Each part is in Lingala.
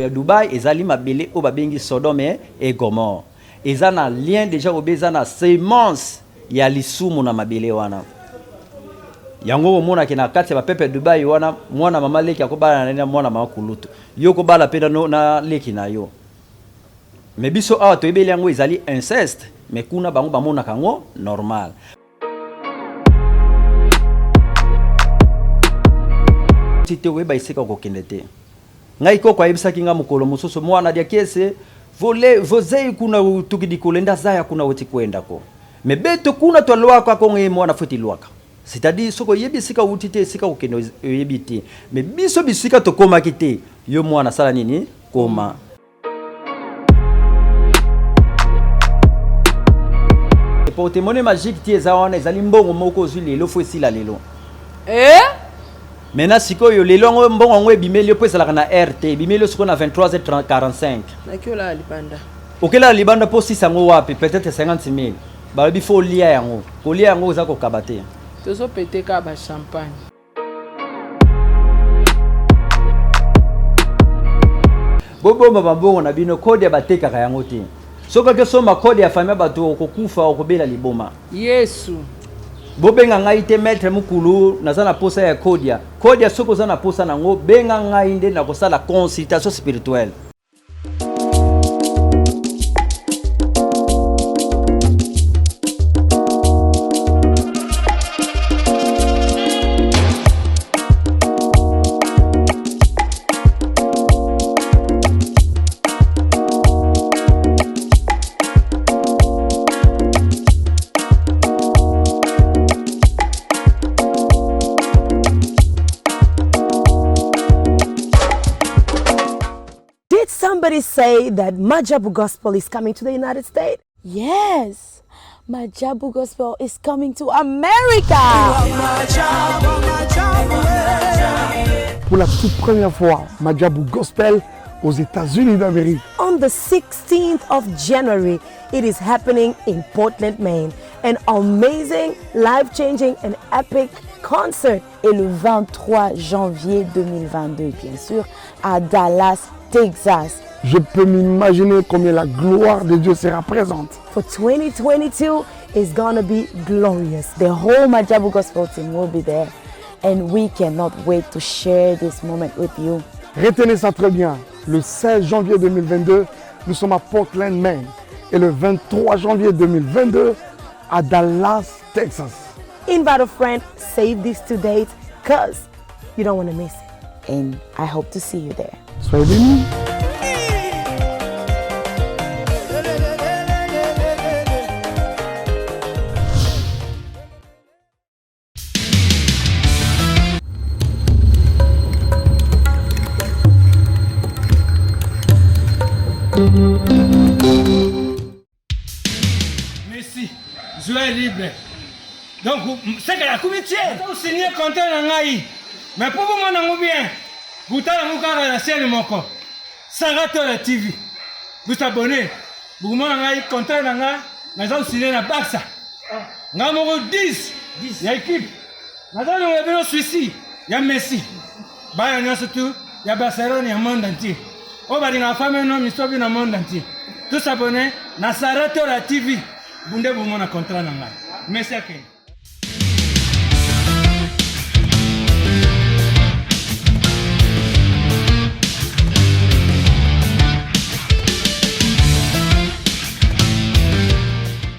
ya Dubaï ezali mabele oyo babengi Sodome et Gomorrhe. Eza na lien dejà obe eza na semence ya lisumu na mabele wana. Yango omonake na kati ya bapepe ya Dubaï wana, mwana mama leki akobala na mwana mama kulutu, yo okobala mpe na leki na yo. Mais biso awa toyebeli yango ezali inceste, mais kuna bango bamonaka yango normal. Te oyeba esika okokende te. Ngai koko ayebisaki nga mokolo mosusu, mwana diakiese vole vozei kuna tukidi kolenda zaya kuna oti kwenda ko me beto kuna twalwaka konge mwana foti lwaka. C'est-à-dire soki oyebi esika outi te, esika okende oyebi te, me biso bisika tokomaki te, yo mwana sala nini koma. Porte-monnaie magique ti eza wana, ezali mbongo moko ozwi lelo fo esila lelo. Eh? Maintenant sikoyo lelo yango mbongo yango ebimeli yo mpo ezalaka na heure te, ebimeli yo sikoyo na 23h45. Naki olala libanda. Okelala libanda mpo osisa yango wapi? Peut-être 50 000. Balobi fo olia yango. Kolia yango eza kokaba te. Tozopete kaka ba champagne. Bobomba bambongo na bino, kode ya batekaka yango te. Soki okesomba kode ya famille bato, okokufa, okobela liboma. Yesu. Bobenga ngai te maître mukulu, naza na posa ya kodia. Kodia soki oza na posa nango, benga ngai nde nakosala consultation spirituelle. Did somebody say that Majabu Gospel is coming to the United States? Yes, Majabu Gospel is coming to America. Pour la toute première fois, Majabu Gospel aux États-Unis d'Amérique. On the 16th of January, it is happening in Portland, Maine. An amazing, life-changing and epic concert. Et le 23 janvier 2022, bien sûr, à Dallas, Texas. Je peux m'imaginer combien la gloire de Dieu sera présente. For 2022 is gonna be glorious. The whole Majabu Gospel team will be there and we cannot wait to share this moment with you. Retenez ça très bien. Le 16 janvier 2022, nous sommes à Portland, Maine. Et le 23 janvier 2022, à Dallas, Texas. Invite a friend, save these 2 dates, cause you don't want to miss it. And I hope to see you there. Soyez bénis. Messi, joueur libre. Donc, c'est que la comité, signé contrat na ngai. Mais pour vous mon yango bien, butala yango kaka na chaîne moko. Sarah Tola TV. Vous abonnez. Bokomona ngai contrat na ngai, naza signé na Barça. Ngai moko 10 ya équipe. Naza longola bino Suisse ya Messi. Bana nyonso tu ya Barcelone ya monde entier. Oyo balingaka femme no misobi na monde entier. Tous abonnés na Sarah Tola TV. Bunde bomona contrat na ngai. Messi akende.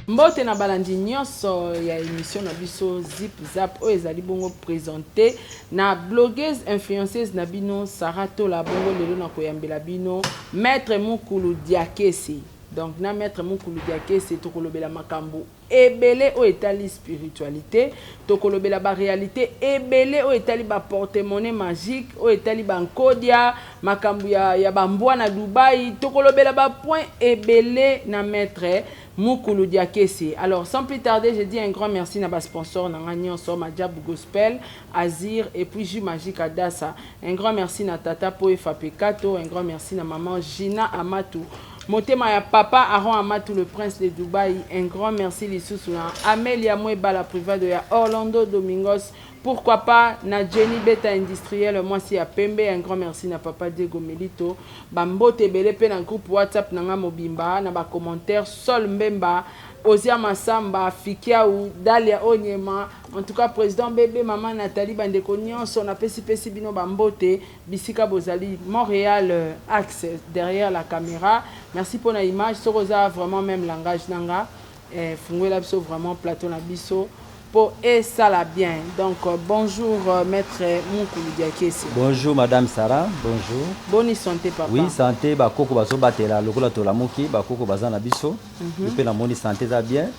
Mbote na balandi nyonso ya emission na biso Zip Zap oyo ezali bongo presente na blogueuse influenceuse na bino Sarah Tola. Bongo lelo na koyambela bino Maître Mukulu Diakese. Donc na Maître Mukulu Diakese tokolobela makambo ebele oyo etali spiritualite, tokolobela ba realite ebele oyo etali ba porte-monnaie magique, oyo etali ba nkodia, makambo ya ba mbwa na Dubaï, tokolobela ba point ebele na Maître Mukulu Diakese. Alors sans plus tarder, je dis un grand merci na ba sponsors na nga nyonso, Majabu Gospel, Azir et puis Jus Magique Adassa. Un grand merci na Tata Poe Fapekato, un grand merci na maman Gina Amatu. Motema ya papa Aaron Amatu le prince de Dubaï, un grand merci lisusu na Amelia Mweba la privado ya Orlando Domingos, pourquoi pas na Jenny Beta industrielle mwasi ya pembe, un grand merci na papa Diego Melito, ba mbote ebele pe na groupe WhatsApp na nga mobimba na ba commentaires Sol Mbemba, Ozia Massamba, Fikiawu, Dalia Onyema, en tout cas president Bebe, maman Nathalie, ba ndeko nionso na pesi pesi bino ba mbote bisika bozali. Montreal axe derrière la camera, merci pona image, soki oza vraiment meme langage na nga eh, funguela biso vraiment plateau na biso po esala bien. Donc bonjour maitre Mukulu Diakese. Bonjour madame Sarah, bonjour. Boni santé papa? Oui santé, ba koko bazo batela lokola tolamuki, ba koko baza na biso. Yo pe namoni santé eza bien.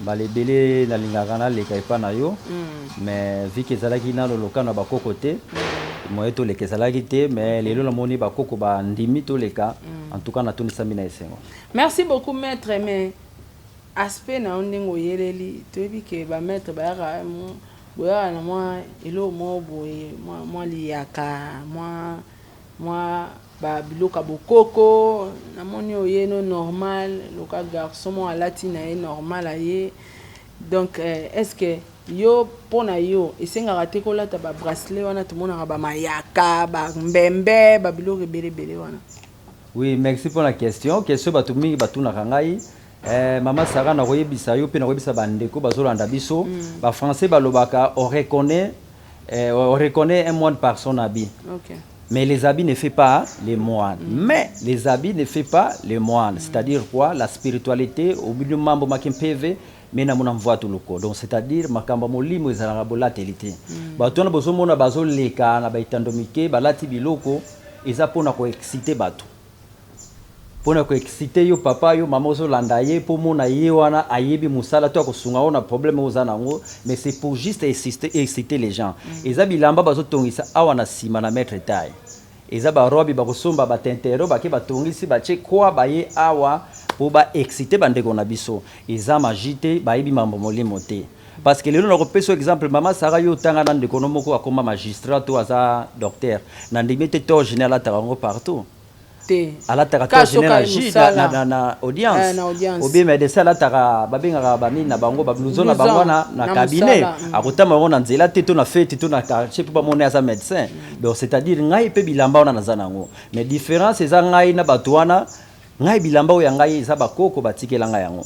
Mbala ebele nalingaka naleka epa na yo. Mais vu que ezalaki nano lokano ya ba koko te, moyen toleka ezalaki te, mais lelo namoni ba koko ba ndimi toleka. En tout cas natondisami na esengo. Merci beaucoup maitre, mais aspect na yo ndenge oyeleli, toyebi ke ba maitre bayaka boyaka na mwa eloko moko boye, mwa liyaka, mwa ba biloko ya bokoko. Namoni oye no normal loka garçon moko alati na ye normal aye. Donc est-ce que yo pona yo esengaka te kolata ba bracelet wana tomonaka ba mayaka, ba mbembe, ba biloko ebele ebele wana? Oui, merci pour la question. Question bato mingi batunaka ngai. Mama Sarah, nakoyebisa yo pe nakoyebisa ba ndeko bazolanda biso. Ba français balobaka on reconnaît un moine par son habit. Mais les habits ne fait pas les moines. Mais les habits ne fait pas les moines. C'est-à-dire quoi? La spiritualité, au bout du mambo makimpeve, mais na mona mvua toloko. Donc c'est-à-dire makambo molimo ezalaka bolateli te. Bato wana bozomona bazoleka na baitando mike, balati biloko eza pona ko exciter bato. Pona ko exciter yo papa, yo mama ozolanda ye po mona ye wana ayebi mosala to akosunga yo na problème oyo oza nango, mais c'est pour juste exciter les gens. Eza bilamba bazotongisa awa na sima na mètre taille. Eza ba robe bakosomba ba tintero bake batongisi batie quoi baye awa po ba exciter ba ndeko na biso. Eza magie te, bayebi mambo molimo te. Parce que lelo nakopesa yo exemple, mama Sarah, yo otanga na ndeko no moko akoma magistrat to aza docteur. Na ndimi te toge ne alataka yango partout. Te. Alataka Ka toge ne soka na ye ju, mosala. na audience. Eh, na audience. Obi médecin alataka, babengaka ba nini na bango, ba blouson na bango Blouson, na na cabinet. mosala. Akotamba yango na nzela te to na fête to na quartier po bamona aza médecin. Donc c'est-à-dire ngai pe bilamba wana naza nango. Mais différence eza ngai na bato wana, ngai bilamba oyo ya ngai eza bakoko batikela ngai yango.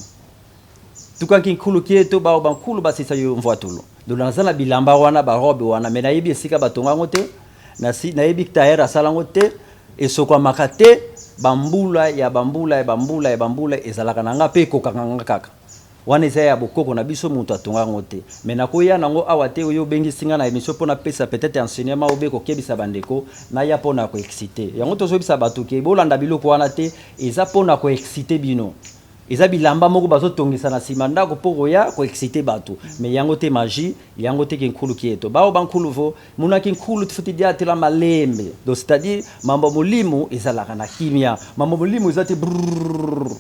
Tukaki nkulu kieto bao bankulu basisa yo mvwatulu. Donc naza na bilamba wana ba robe wana, mais nayebi esika batonga yango te, nayebi tailleur asala yango te, esokwamaka te, bambula ya bambula ya bambula ya bambula ezalaka na nga pe ekokaka nga kaka. Wana eza ya bokoko na biso, moto atonga yango te. Mais nakoya nango awa te, oyo obengisi nga na émission mpo napesa peut-être enseignement obe kokebisa bandeko, naya mpo na koexciter. Yango tozoyebisa bato ke bolanda biloko wana te, eza mpo na koexciter bino. Eza bilamba moko bazotongisa na sima ndako mpo koya koexciter bato. Mais yango te magie, yango te kinkulu kieto. Bao bankulu vo, munaki nkulu tufuti diatela malembe. Donc c'est-à-dire mambo molimo ezalaka na kimia. Mambo molimo eza te brrrr.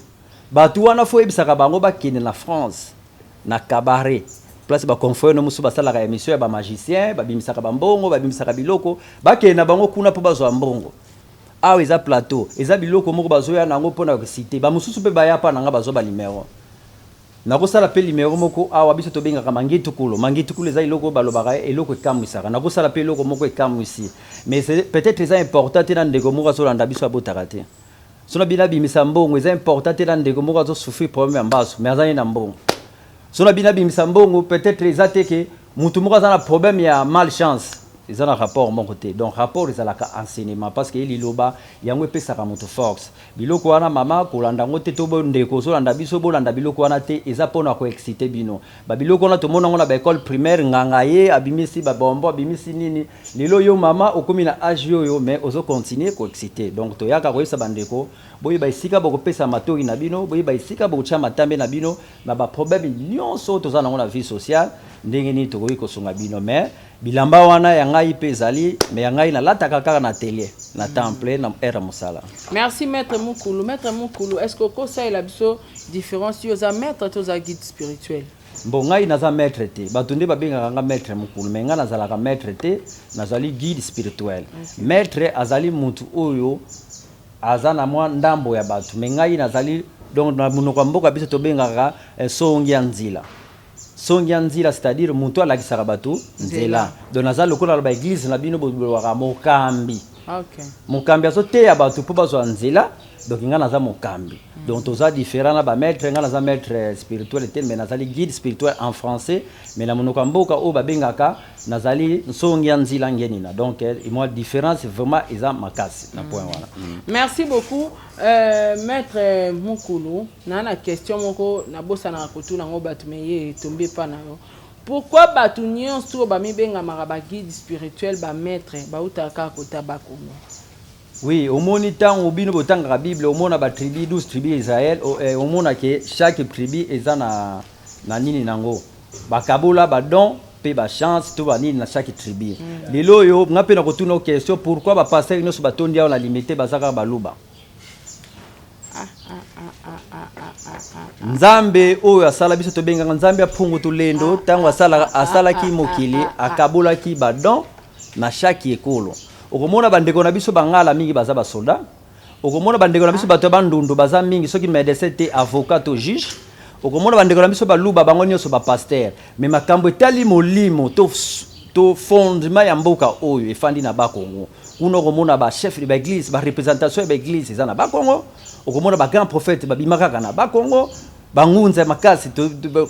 Bato wana fo yebisaka bango bakende na France, na cabaret. Place ba confrères no musu basalaka émission ya ba magicien, babimisaka ba mbongo, babimisaka biloko, bakende na bango kuna po bazwa mbongo. Awa eza plateau, eza biloko moko bazoya nango pona ko citer. Ba mosusu pe baya pa nanga bazwa ba numero. Nakosala pe numero moko awa biso tobengaka mangitukulu. Mangitukulu eza eloko balobaka eloko ekamwisaka. Nakosala pe eloko moko ekamwisi. Mais c'est peut-être eza important te na ndeko moko azolanda biso abotaka te. Soki bino abimisa mbongo eza important te na ndeko moko azo souffrir problème ya mbasu mais aza ye na mbongo. Soki bino abimisa mbongo peut-être eza te ke mutu moko aza na problème ya malchance. Eza na rapport moko te. Donc rapport ezalaka enseignement parce que liloba yango epesaka mutu force. Biloko wana mama kolanda yango te to bo ndeko ozolanda biso bolanda biloko wana te, eza pona ko exciter bino. Ba biloko wana tomona yango na ba école primaire, nganga ye abimisi ba bonbon, abimisi nini. Lelo yo mama okomi na âge oyo mais ozo continuer ko exciter. Donc toyaka koyebisa ba ndeko boyeba esika bokopesa matoyi na bino, boyeba esika bokotia matambe na bino na ba problème nyonso toza nango na vie sociale, ndenge nini tokoki kosunga bino. Mais bilamba wana ya ngai pe ezali, mais ya ngai nalataka kaka na atelier, na temple, na heure ya mosala. Merci maître Mukulu. Maître Mukulu, est-ce que okosalela biso différence yo oza maître to oza guide spirituel? Bon, ngai naza maître te. Bato nde babengaka nga maître Mukulu, mais ngai nazalaka maître te, nazali guide spirituel. Maître azali mutu oyo Aza na mwa ndambo ya bato, mais ngai nazali donc na monoko ya mboka biso tobengaka songi ya nzila. Songi ya nzila, c'est-à-dire moto alakisaka bato nzela. Donc naza lokola na ba eglise na bino bolobaka mokambi. Mokambi azoteya bato mpo bazwa nzela, donc ngai naza mokambi. Donc toza différent na ba maître, ngai naza maître spirituel te, mais nazali guide spirituel en français, mais na monoko ya mboka oyo babengaka nazali nsongi ya nzila ngenina. Donc mwa différence vraiment eza makasi na point wana. Merci beaucoup, maître Mukulu. Na question moko nabosanaka kotuna yango bato, me ye etombi epa na yo: pourquoi bato nyonso oyo bamibengamaka baguide spirituel, bamaître, bautaka kaka kota Bakongo? Oui, omoni, ntango bino botangaka Bible, omona batribu, 12 tribu Israël, omona ke chaque tribu eza na nini nango, bakabola badon mpe bachance to banini na chaque tribu. Lelo oyo nga mpe na kotuna question: pourquoi bapasteur nyonso batondi awa na Limete baza kaka Baluba? Nzambe oyo asala biso, tobengaka Nzambe apungu tulendo, ntango asalaki mokili, akabolaki badon na chaque ekolo. Okomona bandeko na biso Bangala mingi baza basoldat, okomona bandeko na biso bato ya Bandundu baza mingi soki médecin te, avocat to juge, okomona bandeko na biso Baluba bango nyonso bapasteur. Mais makambo etali molimo to fondement ya mboka oyo efandi na Bakongo kuna, okomona bachef de baeglise, bareprésentation ya baeglise eza na Bakongo, okomona bagrand prophète babima kaka na Bakongo, bangunza ya makasi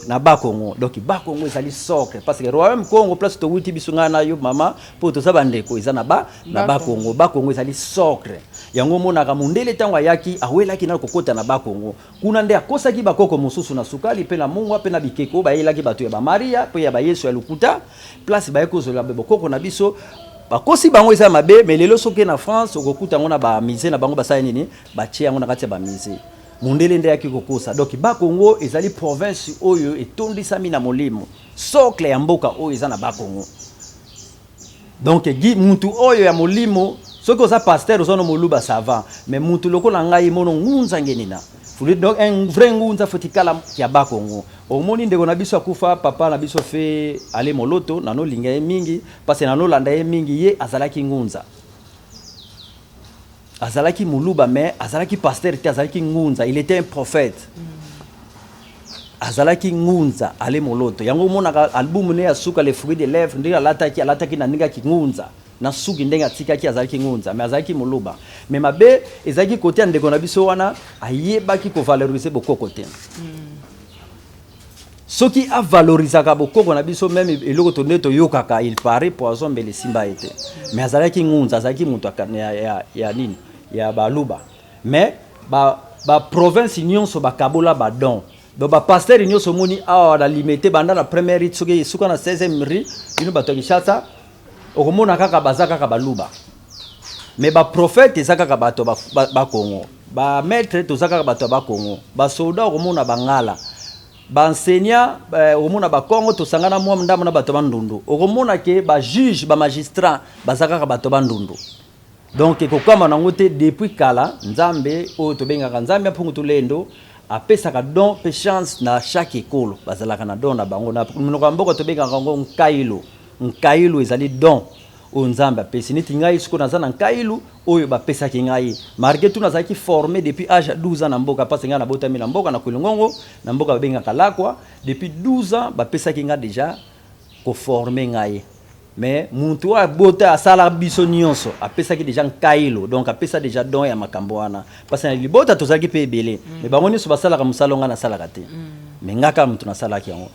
na Bakongo. Donc Bakongo ezali socle, parce que royaume Congo, place towuti biso, ngai na yo mama, mpo toza bandeko, eza na Bakongo. Bakongo ezali socle. Yango omonaka mondele ntango ayaki, awelaki na kokota na Bakongo kuna, nde akosaki bakoko mosusu na sukali mpe na mungwa mpe na bikeko. Bayelaki bato ya Bamaria mpe ya Bayesu ya lokuta, place baye kozwela bokoko na biso, bakosi bango, eza mabe. Mais lelo soki na France, okokuta yango na bamusée na bango, basali nini? Batie yango na kati ya bamusée. Mondele nde ayaki kokosa. Donc Bakongo ezali province oyo etondisami na molimo. Socle ya mboka oyo eza na Bakongo. Donc mutu oyo ya molimo, soki oza pasteur, oza no Moluba, ça va, mais mutu lokola ngai mono ngunza ngenina, donc un vrai ngunza fotikala ya Bakongo. Omoni ndeko na biso akufa, papa na biso fe ale Moloto, nanolinga ye mingi parce que nanolanda ye mingi. Ye azalaki ngunza, azalaki Moluba, mais azalaki pasteur te, azalaki ngunza, il était un prophète. Azalaki ngunza ale Moloto. Yango omonaka album ne ya suka, Le Fruit de Lèvre, ndenge alataki na ndenge aki ngunza na suki, ndenge atikaki, azalaki ngunza, mais azalaki Moluba. Mais mabe ezalaki kote ya ndeko na biso wana, ayebaki kovaloriser bokoko te. Soki avalorisaka bokoko na biso, même eloko to nde toyokaka, il paraît poison mbele esimba ye te. Mais azalaki ngunza, azalaki moto ya nini, ya Baluba. Mais baprovince ba nyonso bakabola badon. Donc bapasteur nyonso omoni awa na Limete, banda na première rue soki esuka na 16e rue, bino bato ya Kinshasa, okomona kaka baza kaka Baluba. Mais baprophète eza kaka bato Bakongo, bamaître toza kaka bato ya Bakongo, basoda okomona Bangala, baenseignant okomona Bakongo, tosangana mwa ndambo na bato Bandundu. Okomona ke bajuge, bamagistrat baza kaka bato Bandundu. Donc ekokama nango te. Depuis kala, Nzambe oyo tobengaka Nzambe ya mpungu tulendo apesaka don mpe chance na chaque ekolo, bazalaka na don na bango. Na monoko ya mboka tobengaka yango nkailo. Nkailu ezali don oyo Nzambe apesi. Neti ngai sikoyo naza na nkailu oyo bapesaki ngai, malgré tout nazalaki formé depuis âge ya 12 ans na mboka, mpasi ngai nabotami na mboka na Kwilu-Ngongo, na mboka babengaka Lakwa. Depuis 12 ans bapesaki ngai déjà koformer ngai. Mais mutu oyo abota, asala biso nyonso, apesaki déjà nkailo, donc apesa déjà don ya makambo wana, parce na libota tozalaki mpe ebele, mais bango nyonso basalaka mosala ngai nasalaka te. Mais nga kaka mutu nasalaki yango.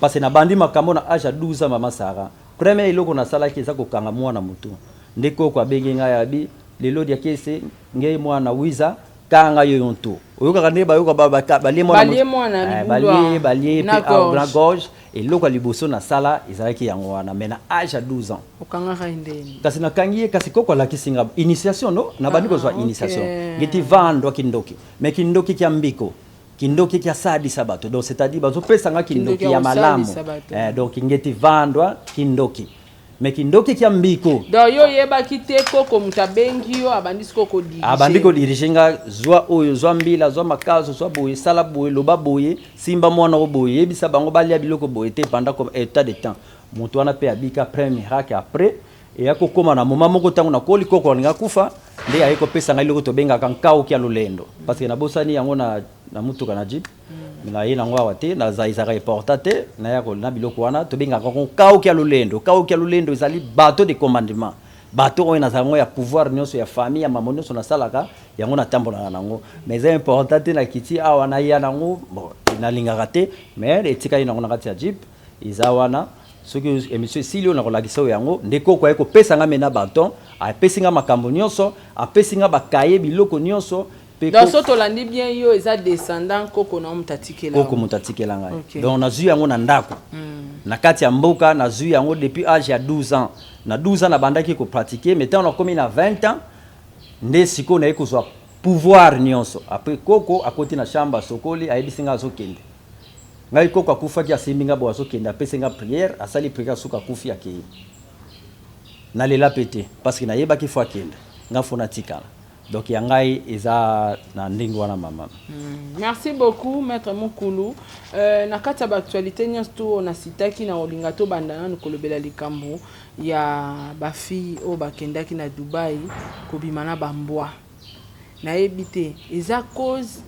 Parce nabandi makambo na âge ya 12 ans, mama Sara. Premier eloko nasalaki eza kokanga mwana motu. Nde koko abengi ngai, abi lelo diakese ngei mwana wiza kanga yo yonto. Oyokaka nde bayoka balie mwana, balie balie mpe na gorge. Eloko ya liboso nasala ezalaki yango wana, mais na âge ya 12 ans. Okangaka ndeni? Kasi nakangi ye, kasi koko alakisi nga initiation. No nabandi kozwa initiation ngeti vandwa kindoki, mais kindoki kya mbiko, kindoki kya sadisa bato. Donc c'est-à-dire bazopesa nga kindoki ya malamu. Donc ngeti vandwa kindoki, mais kindoki kya mbiko. Donc yo oyebaki te, koko moto abengi yo, abandi sikoyo kodiriger. Abandi kodiriger nga: zwa oyo, zwa mbila, zwa makazo, zwa boye, sala boye, loba boye, simba mwana o boye, yebisa bango balia biloko boye te pendant comme état de temps. Moto wana mpe abika, premier miracle. Après eya kokóma na moment moko, ntango nakoli, koko alinga kufa. Nde aye kopesa ngai eloko tobengaka nkauki ya lolendo, parce que nabosani yango na, na mutuka na jeep. Naye nango awa te, naza ezalaka important te. Naya na biloko wana tobengaka yango nkauki ya lolendo. Nkauki ya lolendo ezali bateau de commandement, bateau oyo nazala yango ya pouvoir nyonso ya famille ya mamo nyonso nasalaka yango, natambolaka nango, mais eza important te. Nakiti awa, naya nango, bon, nalingaka te, mais etikali nango na kati ya jeep, eza wana. Soki émission esili oyo, nakolakisa oyo yango. Nde koko aye kopesa nga mena baton, apesi nga makambo nyonso, apesi nga bakaye, biloko nyonso. Mpe donc so tolandi bien, yo eza descendant koko na yo moto atikela. Koko moto atikela ngai. Donc nazwi yango na ndako, na kati ya mboka. Nazwi yango depuis âge ya 12 ans. Na 12 ans nabandaki kopratiquer, mais ntango nakomi na 20 ans nde sikoyo naye kozwa pouvoir nyonso. Après koko akoti na chambre, asokoli, ayebisi ngai azokende. Ngai koko akufaki, asimbi nga boye, azokende, apesi nga prière, asali prière, suka akufi, akei. Nalela pe te parce que nayebaki faut akende, nga faut natikala. Donc ya ngai eza na ndenge wana, mama. Merci beaucoup, maître Mukulu. Na kati ya baactualité nyonso to nasitaki na kolinga tobanda nanu kolobela likambo ya bafille oyo bakendaki na Dubai kobima na bambwa. Nayebi te eza cause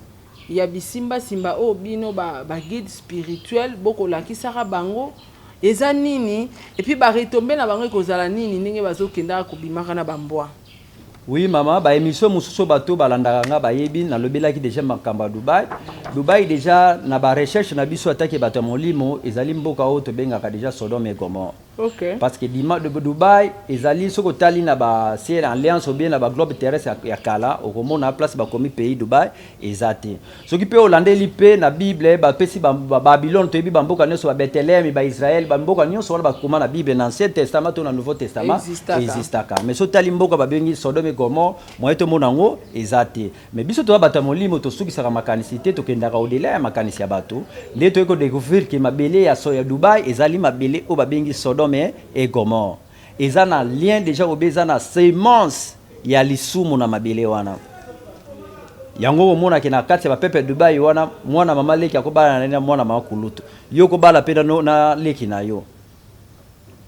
ya bisimbasimba oyo bino baguide spirituel bokolakisaka bango eza nini, et puis baretombées na bango ekozala nini ndenge bazokendaka kobimaka na bambwa? Oui mama, baémission mosusu oyo bato balandaka nga bayebi, nalobelaki déjà makambo ya Dubai. Dubai déjà, na barecherche na biso atake bato ya molimo, ezali mboka oyo tobengaka déjà Sodome et Gomorrhe. Parce que Dubai ezali, soki otali na basiel alliance ou bien na baglobe terrestre ya kala, okomona place bakomi pays Dubai eza te. Soki mpe olandeli mpe na Bible, bapesi Babylone, toyebi bamboka nyonso, Babethleheme, Baisrael, bamboka nyonso wana bakoma na Bible, na Ancien Testament to na Nouveau Testament. Existaka. Existaka, mais soki otali mboka babengi Sodome et Gomorrhe, moye tomona yango eza te. Mais biso toza bato ya molimo, tosukisaka makanisi te, tokendaka au-delà ya makanisi ya bato. Nde toyei kodécouvrir ke mabele ya Dubai ezali mabele oyo babengi Sodome et Gomorrhe. Eza na lien déjà obe eza na semence ya lisumu na mabele wana. Yango omonaki na kati ya bapeuple ya Dubai wana, mwana mama leki akobala na mwana mama kulutu, yo kobala mpe na leki na yo.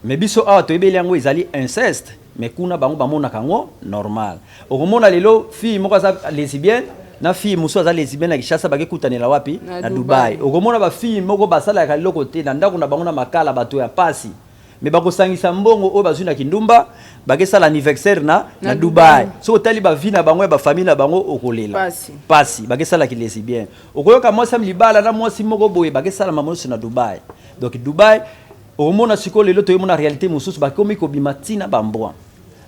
Mais biso awa toyebeli yango ezali inceste, mais kuna bango bamonaka yango normal. Okomona lelo fille moko aza lesbienne na fille mosusu aza lesbienne na Kinshasa, bakekutanela wapi? Na Na Dubai. Dubai. Okomona bafille moko basalaka eloko te na ndako na bango na makala, bato ya pasi, mais bakosangisa mbongo oyo bazwi na kindumba, bakesala anniversaire na Na Dubai. Dubai. Soki otali bavie na bango ya bafamille na bango, okolela. Pasi. Pasi. Bakesalaki lesbienne, okoyoka mwasi ya libala na mwasi moko boye, bakesala mama nyonso na Dubai. Donc Dubai, okomona sikoyo lelo toyemona réalité mosusu, bakomi kobima ntina bambwa.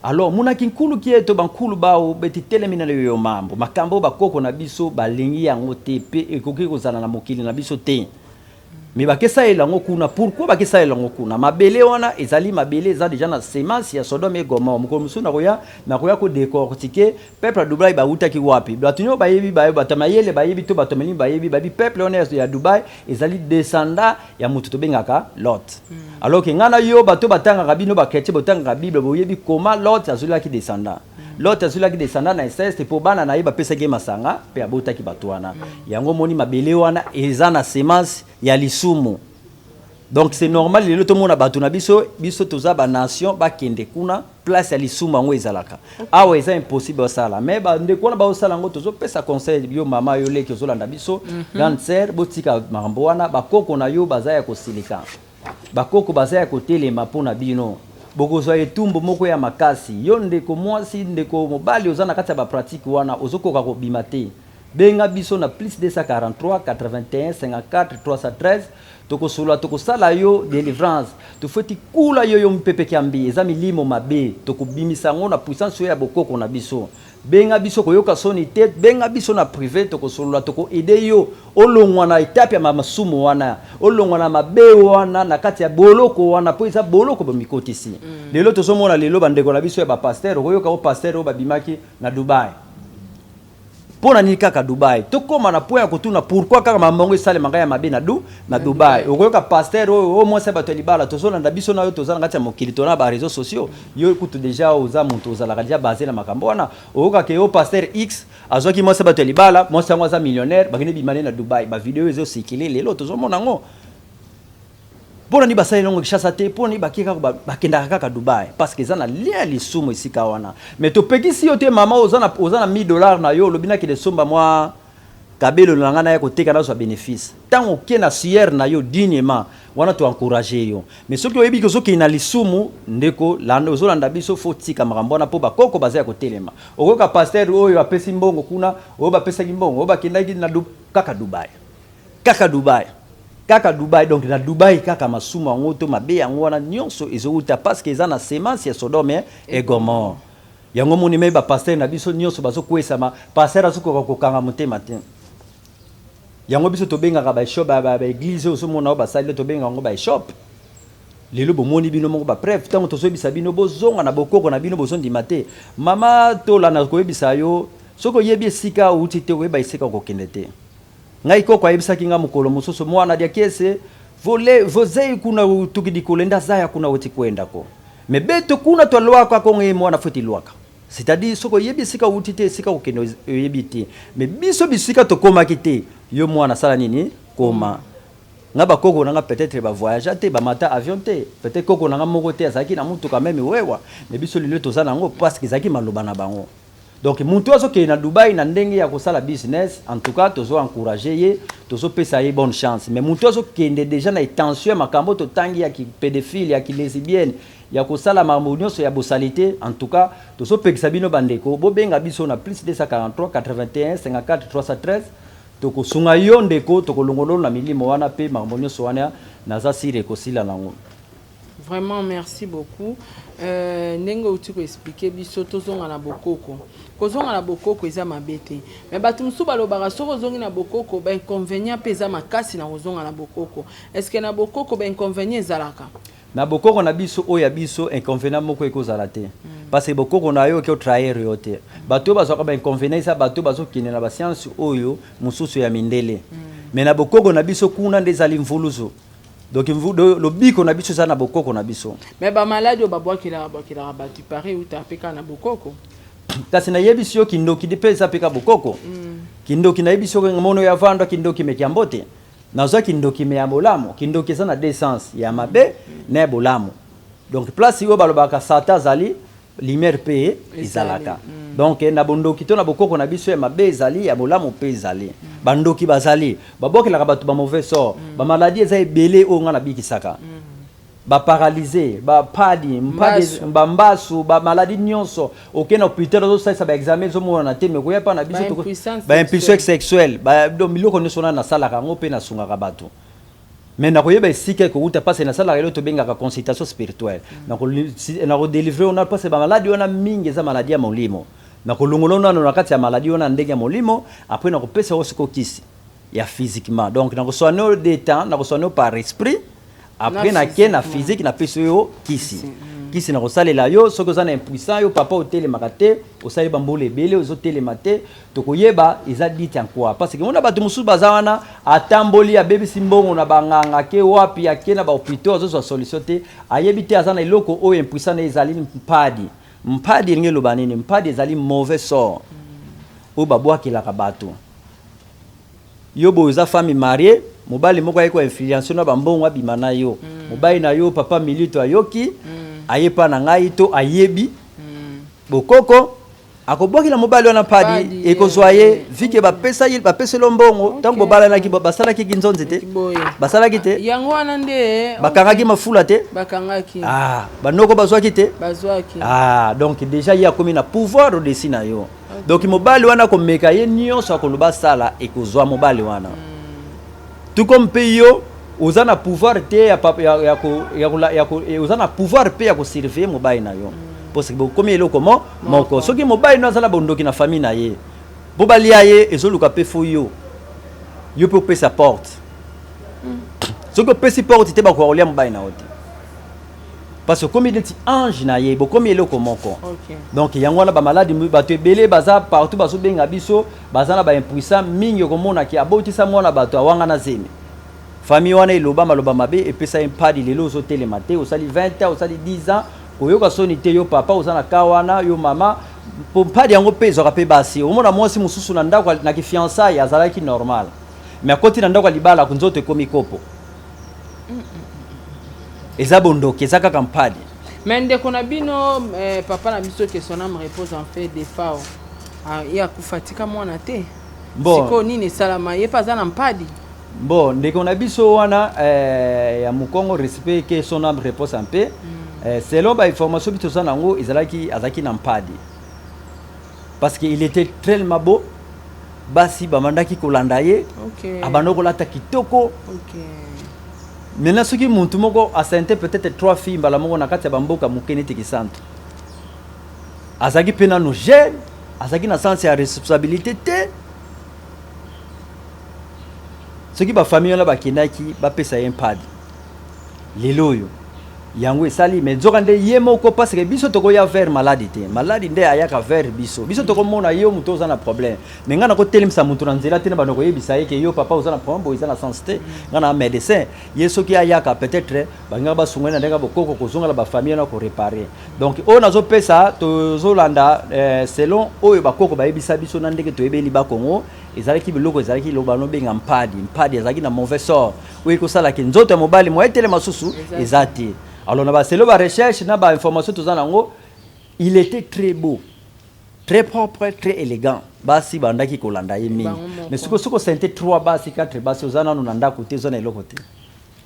Alors monaki nkulu ki eto bankulu bao beti telemi na yo mambo, makambo oyo bakoko na biso balingi yango te, mpe ekoki kozala na mokili na biso te, mais bakesalela yango kuna. Pourquoi bakesalela yango kuna? Mabele wana ezali mabele eza déjà na semence ya Sodome et Gomorrhe. Mokolo mosusu nakoya kodécortiquer peuple ya Dubai bautaki wapi. Bato nyonso bayebi, bato ya mayele bayebi to bato ya malimi bayebi, bayebi peuple wana ya Dubai ezali descendant ya moto tobengaka Lot. Alors ke ngai na yo, bato batangaka, bino bachrétien botangaka Bible, boyebi koma Lot azwelaki descendant. Lot azwelaki descendant na inceste, mpo bana na ye bapesaki ye masanga mpe abotaki bato wana. Yango omoni mabele wana eza na semence ya lisumu. Donc c'est normal lelo tomona bato na biso, biso toza banation, bakende kuna place ya lisumu. Yango ezalaka awa, eza impossible basala, mais bandeko wana baosala yango. Tozopesa conseil, yo mama, yo leki ozolanda biso, grande sœur, botika makambo wana. Bakoko na yo baza ya kosilika, bakoko baza ya kotelema mpo na bino, bokozwa etumbu moko ya makasi. Yo ndeko mwasi, ndeko mobali oza na kati ya bapratique wana, ozokoka kobima te, benga biso na plus 243 81 54 313. Tokosolola, tokosala yo délivrance, tofeti kula yo yo mpepeki ya mbi, eza milimo mabe, tokobimisa yango na puissance oyo ya bokoko na biso. Benga biso, koyoka soni te, benga biso na privé, tokosolola, tokoaider yo olongwa na etape ya masumu wana, olongwa na mabe wana, na kati ya boloko wana, mpo eza boloko bomikotisi. Lelo tozomona lelo bandeko na biso ya bapasteur, okoyoka o pasteur oyo babimaki na Dubai. Mpo na nini kaka Dubai? Tokóma na point ya kotuna pourquoi kaka mamango esalemaka ya mabe na Dubai. Okoyoka pasteur oyo oyo mwasi ya bato ya libala. Tozolanda biso na yo, toza na kati ya mokili, toza na baréseaux sociaux. Yo kutu déjà oza moto ozalaka déjà basé na makambo wana. Oyokaka yo pasteur X azwaki mwasi ya bato ya libala, mwasi yango aza millionnaire, bakende bimane na Dubai. Bavideo ezosikile lelo, tozomona yango. Mpo na nini basaleli yango Kinshasa te? Mpo na nini bake kaka bakendaka kaka Dubai? Parce que eza na lien ya lisumu esika wana. Mais topekisi yo te mama, oza na oza na 1000 dollars na yo, olobi nakende somba mwa kabelo na ngai naya koteka nazwa bénéfice. Ntango oke na sueur na yo dignement, wana to encourager yo. Mais soki oyebi ke ozokende na lisumu, ndeko, landa, ozolanda biso, faut tika makambo wana mpo bakoko baza ya kotelema. Okoyoka pasteur oyo apesi mbongo kuna, oyo bapesaki mbongo, oyo bakendaki na kaka Dubai. Kaka Dubai. Kaka Dubai, donc na Dubai kaka masumu yango to mabe yango wana nyonso ezowuta parce que eza na semence ya Sodome et Gomorrhe. Yango moni me ba pasteur na biso nyonso bazokwesama, pasteur azokoka kokanga motema te. Yango biso tobengaka ba shop ba, ba, ba église ozomona oyo basali tobengaka yango ba shop. Lelo bomoni bino moko ba preuve ntango tozoyebisa bino bozonga na bokoko na bino bozondima te. Mama Tola na koyebisa yo soki oyebi esika outi te oyeba esika okokende te. Ngai koko ayebisaki nga mokolo mosusu mwana diakiese vole vozei kuna tuki dikolenda zaya kuna oti kwenda ko me beto kuna twalwaka konge mwana foti lwaka. C'est-à-dire soki oyebi esika outi te esika kokende oyebi te me biso bisika tokomaki te yo mwana sala nini koma. Nga bakoko na nga peut-être ba voyagea te bamata avion te peut-être koko na nga moko te azalaki na mutuka meme wewa me biso lelo toza na yango parce que ezalaki maloba na bango. Donc mutu azokende na Dubai na ndenge ya kosala business, en tout cas tozo encourager ye, tozo pesa ye bonne chance. Mais mutu azokende déjà na intention ya makambo totangi ya ki pédophile, ya ki lesbienne, ya kosala makambo nyonso ya bosalite, en tout cas tozo pekisa bino bandeko, bobenga biso na plus 243 81 54 313 tokosunga yo ndeko, tokolongolo na milimo wana pe makambo nyonso wana naza sire ekosila nango. Vraiment merci beaucoup. Ndenge outi ko expliquer biso tozonga na bokoko. Kozonga na bokoko eza mabe te. Mais bato mosusu balobaka soki ozongi na bokoko ba inconvénient pe eza makasi na kozonga na bokoko. Est-ce que na bokoko ba inconvénient ezalaka? Na bokoko na biso oyo ya biso inconvénient moko ekozala te. Parce que bokoko na yo oki otrahir yo te. Bato oyo bazwaka ba inconvénient eza bato bazokende na ba science oyo mosusu ya mindele. Mais na bokoko na biso kuna nde ezali mvuluzu. Donc lobiko na biso eza na bokoko na biso. Mais ba maladi oyo babwakelaka bwakelaka bato ipare euta mpe kaka na bokoko. Kasi nayebisi yo kindoki mpe eza mpe ka bokoko. Kindoki nayebisi yo mono ya vandwa kindoki meki ya mbote. Nazwa kindoki me ya bolamu. Kindoki eza na deux sens, ya mabe na ya bolamu. Donc place oyo balobaka Satan azali lumière mpe ezalaka. Donc na bondoki to na bokoko na biso ya mabe ezali, ya bolamu mpe ezali. Bandoki bazali, babwakelaka bato ba mauvais sort, ba maladie eza ebele oyo nga nabikisaka. Ba paralyse, ba padi, mpadi, ba mbasu, ba maladie nyonso. Okei na hôpital ozosalisa ba examen ezomonana te, mais koya pa na biso ba impuissance sexuelle, ba donc biloko nyonso wana nasalaka yango mpe nasungaka bato. Mais nakoyeba esika ekowuta parce que nasalaka eloko tobengaka consultation spirituelle. Nakodelivre wana parce que ba maladie wana mingi eza maladie ya molimo. Nakolongola nano na kati ya maladie wana ndenge ya molimo, après nakopesa yo sikoyo kisi ya physiquement. Donc nakosoigne yo de temps, nakosoigne yo par esprit, après nake na physique napesi yo kisi. Kisi nakosalela yo soki oza na impuissant yo papa otelemaka te, osali bambula ebele ozotelema te, tokoyeba eza dite en quoi parce que mona bato mosusu baza wana atamboli abebisi mbongo na banganga ake wapi ake na ba hôpitaux azozwa solution te, ayebi te aza na eloko oyo impuissant na ezali mpadi. Mpadi elingi eloba nini? Mpadi ezali mauvais sort oyo babwakelaka bato. Yo boye oza femme mariée, mobali moko aye ko influencer na bambongo abima na yo. Mobali na yo papa Milito ayoki, aye pa na ngai to ayebi bokoko akobwakela mobali wana mpadi ekozwa ye vike bapesa ye bapeselo mbongo ntango bobalanaki basalaki kinzonzi te basalaki te yango wana nde bakangaki mafula te bakangaki banoko bazwaki te bazwaki donc déjà ye akomi na pouvoir au-dessus na yo. Donc mobali wana akomeka ye nyonso akoloba sala ekozwa mobali wana. Tout comme mpe yo oza na pouvoir te ya oza na pouvoir mpe ya kosurveiller mobali na yo. Parce que bokomi eloko moko. Soki mobali no aza na bondoki na famille na ye, po balia ye ezoluka mpe fo yo. Yo mpe opesa porte. Soki opesi porte te bakoka kolia mobali na yo te. Parce que okomi neti ange na ye, bokomi eloko moko. Donc yango wana ba maladi bato ebele baza partout bazobenga biso, baza na ba impuissant mingi okomona ki abotisa mwana bato awanga na zemi. Famille wana eloba maloba mabe epesa ye mpadi lelo ozotelema te, osali 20 ans, osali 10 ans, koyoka soni te yo papa oza na ka wana, yo mama, po mpadi yango mpe ezwaka mpe basi. Okomona mwasi mosusu na ndako na ki fiançailles azalaki normal. Mais akoti na ndako ya libala nzoto ekomi kopo. Eza bondoki, eza kaka mpadi. Mais ndeko na bino eh, papa na biso que son âme repose en fait Defao, ah, ye akufa tika mwana te. Bon. Sikoyo nini esalama ye mpe aza na mpadi? Bon, ndeko na biso wana eh, ya Mukongo, respect, que son âme repose en paix. Eh, selon ba information biso toza nango, ezalaki azalaki na mpadi parce que il était tellement beau, basi bamandaki kolanda ye. Abanda kolata kitoko. Maintenant soki muntu moko asente peut-être trois filles mbala moko na kati ya bamboka moke neti Kisantu, azalaki mpe nano jeune, azalaki na sens ya responsabilité te. Soki bafamille wana bakendaki bapesa ye mpadi, lelo oyo yango esali. Mais nzoka nde ye moko, parce que biso tokoya vers maladi te, maladi nde ayaka vers biso. Biso tokomona yo moto oza na problème, mais ngai nakotelemisa moto na nzela te na bando koyebisa ye ke yo papa oza na problème boye, eza na sens te. Ngai na médecin, ye soki ayaka, peut-être balingaka basunga ye na ndenge ya bokoko, kozongela bafamille wana, koréparer. Donc oyo nazopesa, tozolanda selon oyo bakoko bayebisa biso na ndenge toyebeli bakongo. Ezalaki biloko, ezalaki loba nobenga mpadi. Mpadi ezalaki na mauvais sort oyo ekosalaki nzoto ya mobali moye etelema susu eza te. Alors na baselo barecherche na bainformation toza nango, il était très beau, très propre, très élégant, basi bandaki kolanda ye mingi. Bango moko. Mais soki osente 3 basi, 4 basi, oza nanu na ndako te, oza na eloko te.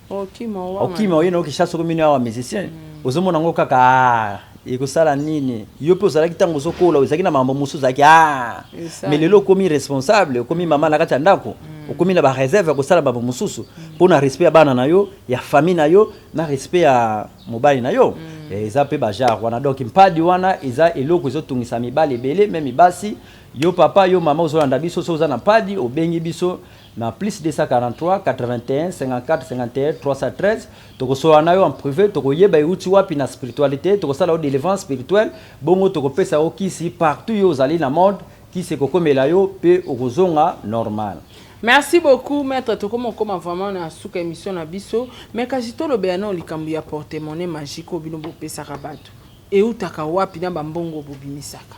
Okima owanga. Okima oye na okisha soko mino awa musicien, ozomona yango kaka, ah, ekosala nini? Yo mpe ozalaki, ntango ozokola, ozalaki na makambo mosusu, ozalaki ah. Esali. Mais lelo okomi responsable, okomi mama na kati ya ndako, okomi na bareserve ya kosala makambo mosusu mpo na respect ya bana na yo, ya famille na yo, na respect ya mobali na yo. Eza mpe bagenre wana. Donc mpadi wana eza eloko ezotungisa mibali ebele, même basi. Yo papa, yo mama ozolanda biso, so oza na mpadi, obengi biso na plus 243 81 54 51 313. Tokosolola na yo en privé, tokoyeba euti wapi na spiritualité, tokosala yo délivrance spirituelle, bongo tokopesa yo kisi. Partout yo ozali na monde, kisi ekokomela yo mpe okozonga normal. Merci beaucoup, maître. Tokoma okoma vraiment na suka émission na biso, mais kasi tolobela nano likambo ya porte-monnaie magique oyo bino bopesaka bato. Eutaka wapi na bambongo bobimisaka?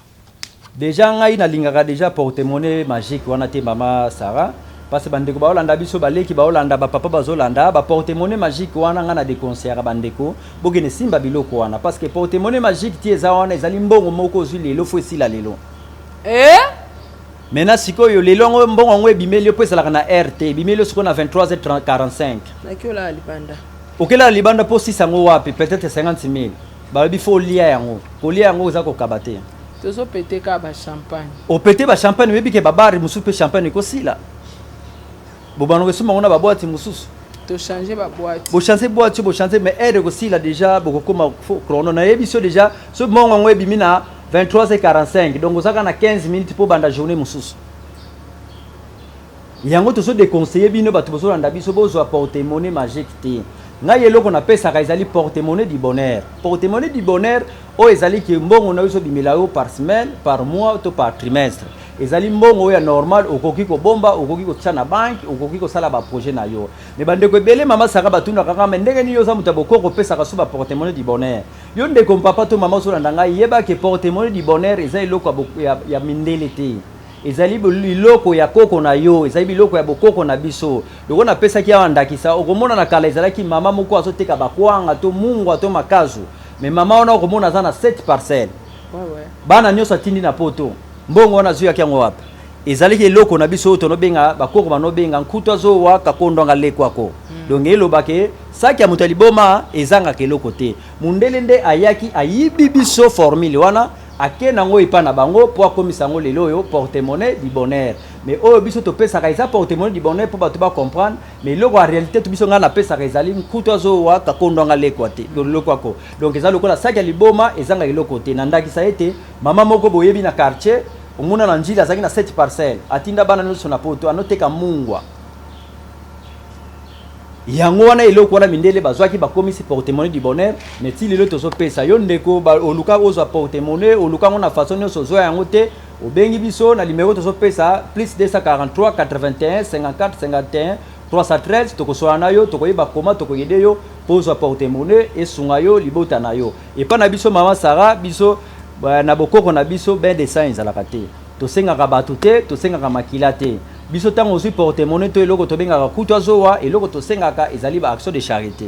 Déjà ngai nalingaka déjà porte-monnaie magique wana te, mama Sara, parce que bandeko baolanda biso, baleki baolanda, bapapa bazolanda, baporte-monnaie magique wana ngai na déconseillaka bandeko bokende simba biloko wana, parce que porte-monnaie magique ti eza wana, ezali mbongo moko ozwi lelo, fo esila lelo. Eh? Maintenant sikoyo lelo yango mbongo yango ebimeli yo, mpo ezalaka na rt, ebimeli yo sikoyo na 23h45. Naki olala libanda. Okelala libanda mpo osisa yango wapi? Peut-être 50 000, balobi fo olia yango. Kolia yango eza kokaba te. Tozopete kaka bachampagne. Opete bachampagne, oyebi ke babare mosusu mpe champagne ekosila, bobanda kosomba yango na baboîte mosusu. Tochange baboîte. Bochange boîte, bochange, mais heure ekosila déjà, bokokoma chrono. Nayebi so déjà, so mbongo yango ebimi na 23h45, donc ozaka na 15 minutes mpo banda journée mosusu. Yango tozodéconseille bino bato bozolanda biso, bozwa porte-monnaie magique te. Ngai eloko napesaka ezali porte-monnaie du bonheur. Porte-monnaie du bonheur oyo ezali ke mbongo na yo ezobimela yo par semaine, par mois to par trimestre. Ezali mbongo oyo ya normal, okoki kobomba, okoki kotia na banque, okoki kosala baprojet na yo. Mais bandeko ebele, mama Sara, batundaka kaka: me ndenge nini yo oza moto ya bokoko, opesaka so baporte-monnaie du bonheur? Yo ndeko papa to mama ozolanda ngai, yeba ke porte-monnaie du bonheur eza eloko ya mindele te, ezali biloko ya koko na yo, ezali biloko ya bokoko na biso. Loko napesaki awa ndakisa, okomona na kala ezalaki mama moko azoteka bakwanga to mungwa to makazu, mais mama wana okomona aza na 7 parcelle. Bana nyonso atindi na poto. Mbongo wana azwiyaki yango wapi? Ezalaki eloko na biso oyo tonobenga, bakoko banobenga nkutu azowa kakondwanga lekwako. Donc elobake saki ya moto ya liboma ezangaka eloko te. Mundele nde ayaki ayibi biso formule wana, ake nango epa na bango mpo akomisa yango lelo oyo porte-monnaie du bonheur. Mais oyo biso topesaka eza porte-monnaie du bonheur mpo bato bacomprendre, mais eloko ya réalité to biso ngai napesaka ezali nkutu azowa kakondwanga lekwa te, lokwako. Donc eza lokola saki ya liboma ezanga eloko te. Na ndakisa ete mama moko boyebi na quartier, omona na njili, azalaki na 7 parcelle, atinda bana nyonso na poto, anoteka mungwa. Yango wana eloko wana mindele bazwaki, bakomisi porte-monnaie du bonheur. Mais ti lelo tozopesa yo ndeko oluka ozwa porte-monnaie, oluka yango na façon nyonso, ozwa yango te, obengi biso na numéro tozopesa, plus 243 81 54 51 313. Tokosola na yo, tokoyeba koma tokoyede yo mpo ozwa porte-monnaie esunga yo, libota na yo. Epa na biso, mama Sara, biso na bokoko na biso, bain de sang ezalaka te, tosengaka bato te, tosengaka makila te. Biso ntango ozwi porte-monnaie to eloko tobengaka kutu azowa, eloko tosengaka ezali ba action de charité.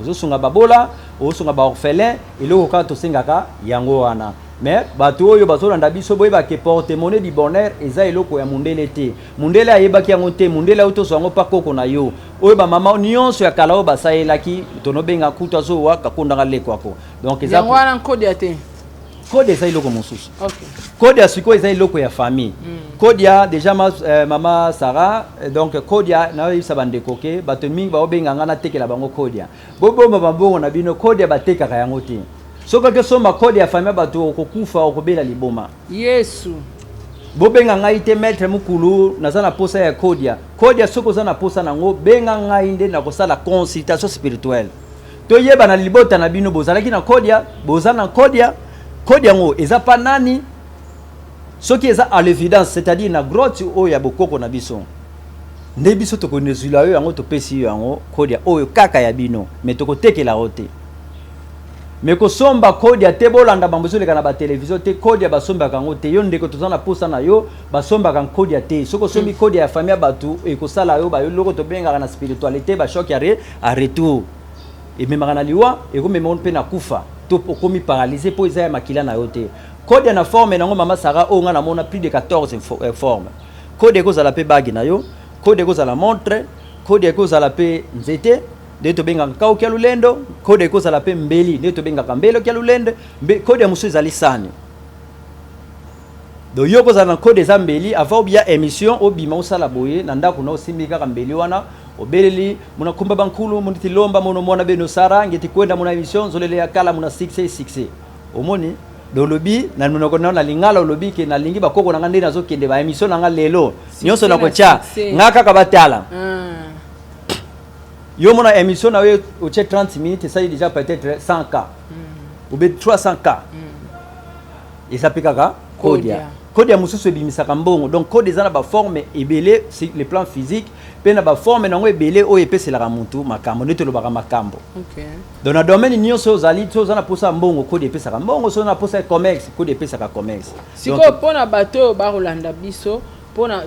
Ozosunga babola, ozosunga baorphelin, eloko kaka tosengaka yango wana. Mais bato oyo bazolanda biso, boyeba ke porte-monnaie du bonheur eza eloko ya mundele te. Mundele ayebaki yango te. Mundele oyo tozwa yango mpa koko na yo, oyo bamama nyonso ya kala oyo basalelaki, tonobenga kutu azowa kakondanga lekwako. Donc eza yango wana nkodia te. Code eza eloko mosusu. Code ya sikoyo eza eloko ya famille. Code ya déjà mama Sarah, donc code ya, nayoyebisa bandeko ke bato mingi baobenga nga natekela bango code ya, bobomba bambongo na bino. Code ya batekaka yango te. Soki okesomba code ya famille ya bato, okokufa, okobela liboma. Yesu. Bobenga ngai te: "Maître Mokulu, naza na posa ya kodia." Kodia, soki oza na posa nango, benga ngai nde nakosala consultation spirituelle, toyeba na libota na bino bozalaki na kodia, boza na kodia, kodia yango eza pa nani. Soki eza à l'évidence, c'est-à-dire na grotte oyo ya bokoko na biso, nde biso tokonezwila yo yango, topesi yo yango, kodia oyo kaka ya bino, mais tokotekela yo te. Mais kosomba kodia te. Bolanda bambo ezoleka na batelevizio te. Kodia basombaka yango te. Yo ndeko, toza na posa na yo, basombaka kodia te. Soki osombi kodia ya famille ya bato, ekosala yo bayoloko tobengaka na spiritualité bachoc ya retour, ememaka na liwa, ekomema mpe na kufa to okomi paralysé, mpo eza ya makila na yo te. Kodia na forme nango, mama Sara, oyo nga namona plus de 14 forme. Kode ekozala mpe bague na yo, kode ekozala montre, kode ekozala mpe nzete nde tobengaka kauki ya lulendo, kode ekozala mpe mbeli nde tobengaka mbeli ya lulendo. Kode ya mosusu ezali sani. Donc yo kozala na kode eza mbeli, avant obia émission, obima, osala boye na ndako na, osimbi kaka mbeli wana, obeleli muna kumba bankulu muniti lomba mono mwana beno Sara ngeti kwenda muna émission nzolele ya kala muna succès succès. Omoni, donc olobi na monoko na lingala, olobi ke nalingi bakoko na nga nde nazokende ba émission na nga lelo nyonso na nakotya succès. Nga kaka batala. Yo mona émission na yo, otie 30 minutes, esali déjà peut-être 100 k ou bien 300 k. Eza mpe kaka kodia. Kodia. Kodia mosusu ebimisaka mbongo. Donc code eza na baforme ebele sur le plan physique, mpe na baforme nango ebele oyo epeselaka motu makambo nde tolobaka makambo. Donc na domaine nyonso oyo ozali, so oza na posa ya mbongo, kode epesaka mbongo. So oza na posa ya commerce, kode epesaka commerce. Sikoyo, mpona bato oyo bakolanda biso, mpona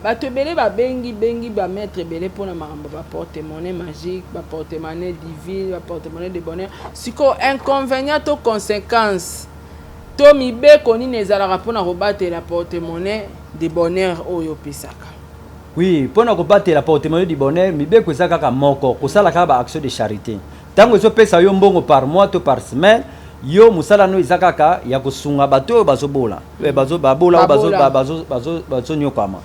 bato ebele babengi bengi bamaître ebele mpona makambo baporte-monnaie magique, baporte-monnaie divine, baporte-monnaie de bonheur, sikoyo inconvénient to conséquence to mibeko nini ezalaka mpona kobatela porte-monnaie de bonheur oyo opesaka? Oui, mpona kobatela porte-monnaie du bonheur, mibeko eza kaka moko: kosala kaka baaction de charité. Ntango ezopesa yo mbongo par mois to par semaine, yo mosala no eza kaka ya kosunga bato oyo bazobola, babola oyo Babola. bazonyokama.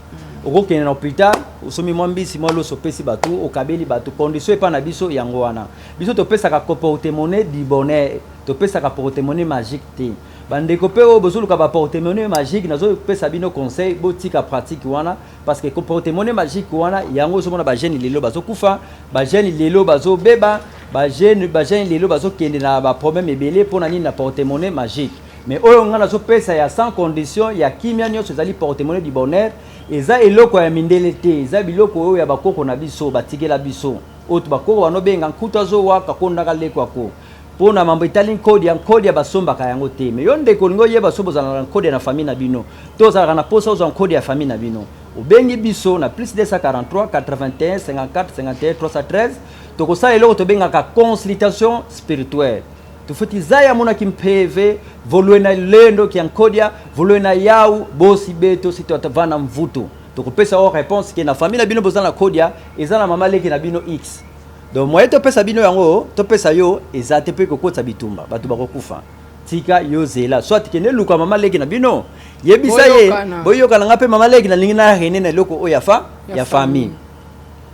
Okokende na hôpital, osomi mwa mbisi, mwa loso, opesi bato, okabeli bato. Condition epa na biso yango wana. Biso topesaka porte-monnaie du bonheur, topesaka porte-monnaie magique te. Bandeko mpe oyo bozoluka baporte-monnaie magique, nazopesa bino conseil: botika pratique wana, parce que porte-monnaie magique wana, yango ozomona bajeune lelo bazokufa, bajeune lelo bazobeba, bajeune lelo bazokende na baproblème ebele. Mpona nini? Na porte-monnaie magique. Mais oyo ngai nazopesa ya sans condition, ya kimia nyonso, ezali porte-monnaie du bonheur. Eza eloko ya mindele te, eza biloko oyo ya bakoko na biso batikela biso, oyo to bakoko banobenga nkutu azowa kakondaka lekwako. Mpo na mambo etali nkodi ya nkodi ya basombaka yango te. Mais yo ndeko, olingi oyeba so bozala na nkodi na famille na bino, to ozalaka na posa ozwa nkodi ya famille na bino, obengi biso na plus 243 81 54 51 313. Tokosala eloko tobengaka consultation spirituelle. Tufuti zaya monaki mpeve volwe na lendo kia nkodia volwe na yau bosi beto si vana mvutu. Tokopesa o réponse ke na famille na bino boza na kodia, eza na mama leki na bino x. Donc moye topesa bino yango, topesa yo eza te, mpe kokotisa bitumba, bato bakokufa. Tika yo zela, soit kende luka mama leki na bino, yebisa ye. Boyokana. Boyokana, nga mpe mama leki nalingi na rene na eloko oyo ya fa ya ya famille.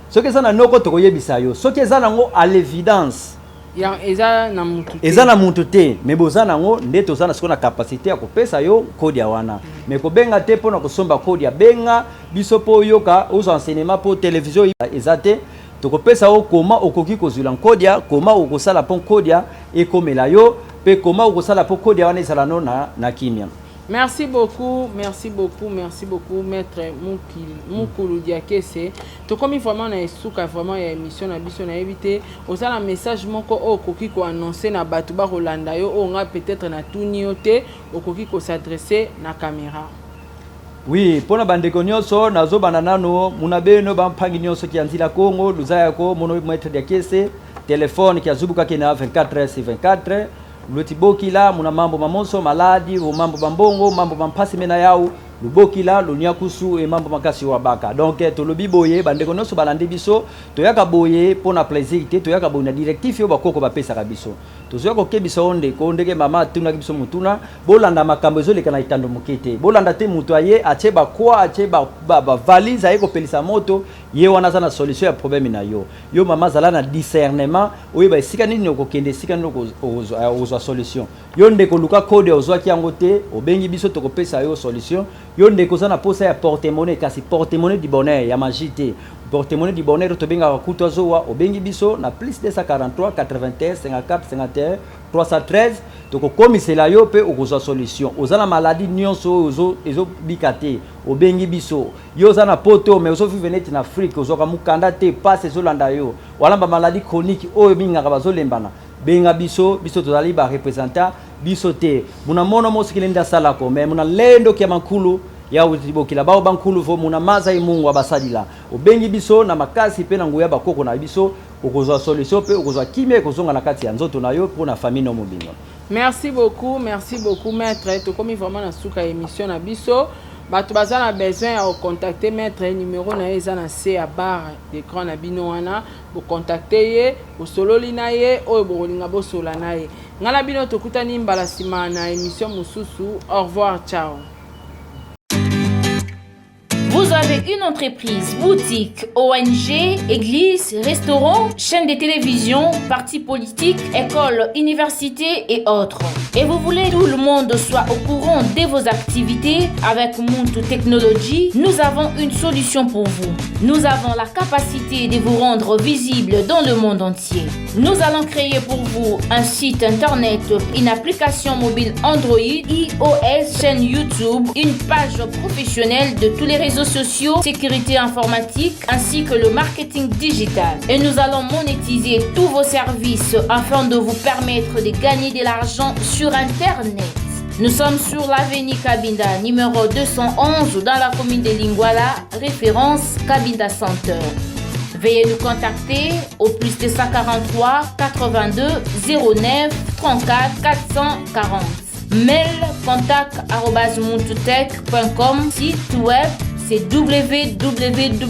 Soki eza na noko, tokoyebisa yo. Soki eza nango à l'évidence, ya eza na mutu te. Eza na mutu te, mais boza nango nde toza na sikoyo na capacité ya kopesa yo kodia wana. Mais kobenga te mpona kosomba kodia. Benga biso mpo oyoka, ozwa enseignement, mpo télévision eza te. Tokopesa yo koma okoki kozwila nkodia, koma okosala mpo nkodia ekomela yo, mpe koma okosala mpo kodia wana ezala no na kimia. Merci beaucoup, merci beaucoup, merci beaucoup, maître Mukulu Diakese. Tokomi vraiment na esuka vraiment ya émission na biso. Nayebi te, oza na message moko oyo okoki koannonce na bato bakolanda yo, oyo nga peut-être natuni yo te, okoki kos'adresse na caméra. Oui, mpona bandeko nyonso, nazobanda nano muna beno bampangi nyonso kia nzila Kongo luzayako mono maître Diakese, telefone kia zubukaki na 24 sur 24. Lutibokila muna mambo mamonso, maladi o mambo bambongo, mambo mampasi mena yau lubokila luniakusu e mambo makasi wa baka. Donc tolobi boye, bandeko nyonso balandi biso, toyaka boye mpona plaisir te, toyaka boye na directive oyo bakoko bapesaka biso. Tozoya kokebisa o ndeko ndenge mama atunaki biso motuna. Bolanda makambo ezoleka na etando moke te. Bolanda te moto aye atie bakwa, atie bavalise, aye kopelisa moto. Ye wana aza na solution ya problème na yo. Yo mama, azala na discernement, oyeba esika nini okokende, esika nini okozwa solution. Yo ndeko, luka code, ozwaki yango te, obengi biso, tokopesa yo solution. Yo ndeko oza na posa ya porte-monnaie, kasi porte-monnaie du bonheur, ya magie te, porte-monnaie du bonheur tobengaka kutu azowa, obengi biso na plus 243 81 54 51 313, tokokomisela yo mpe okozwa solution. Oza na maladi nyonso oyo ezobika te, obengi biso. Yo oza na poto mais ozovivre neti na Afrique, ozwaka mokanda te, pasi ezolanda yo, wala bamaladi chronique oyo bingaka bazolembana, benga biso. Biso tozali bareprésentant biso te. Muna mono mosikili nde asalako me muna lendo ya mankulu ya bokila bao bankulu vo muna maza ye Mungu abasalila. Obengi biso na makasi mpe na nguya bakoko na biso, okozwa solution mpe okozwa kimia, ekozonga na kati ya nzoto na yo mpo na famille no mobimba. Merci beaucoup, merci beaucoup, maître. Tokomi vraiment na suka ya émission na biso. Bato baza na besoin ya kocontacte maître, numéro na ye eza na se ya barre d'écran na bino wana. Bocontacte ye, bosololi na ye oyo bokolinga bosola na ye. Ngai na bino tokutani mbala nsima na émission mosusu. Au revoir, ciao. Vous avez une entreprise, boutique, ONG, église, restaurant, chaîne de télévision, parti politique, école, université et autres. Et vous voulez que tout le monde soit au courant de vos activités? Avec Muntu Technology, nous avons une solution pour vous. Nous avons la capacité de vous rendre visible dans le monde entier. Nous allons créer pour vous un site internet, une application mobile Android, iOS, chaîne YouTube, une page professionnelle de tous les réseaux sociaux, sécurité informatique ainsi que le marketing digital. Et nous allons monétiser tous vos services afin de vous permettre de gagner de l'argent sur Internet. Nous sommes sur l'avenue Kabinda, numéro 211, dans la commune de Lingwala, référence Kabinda Center. Veuillez nous contacter au plus 243 82 09 34 440. Mail contact@muntutech.com. Site web, c'est www.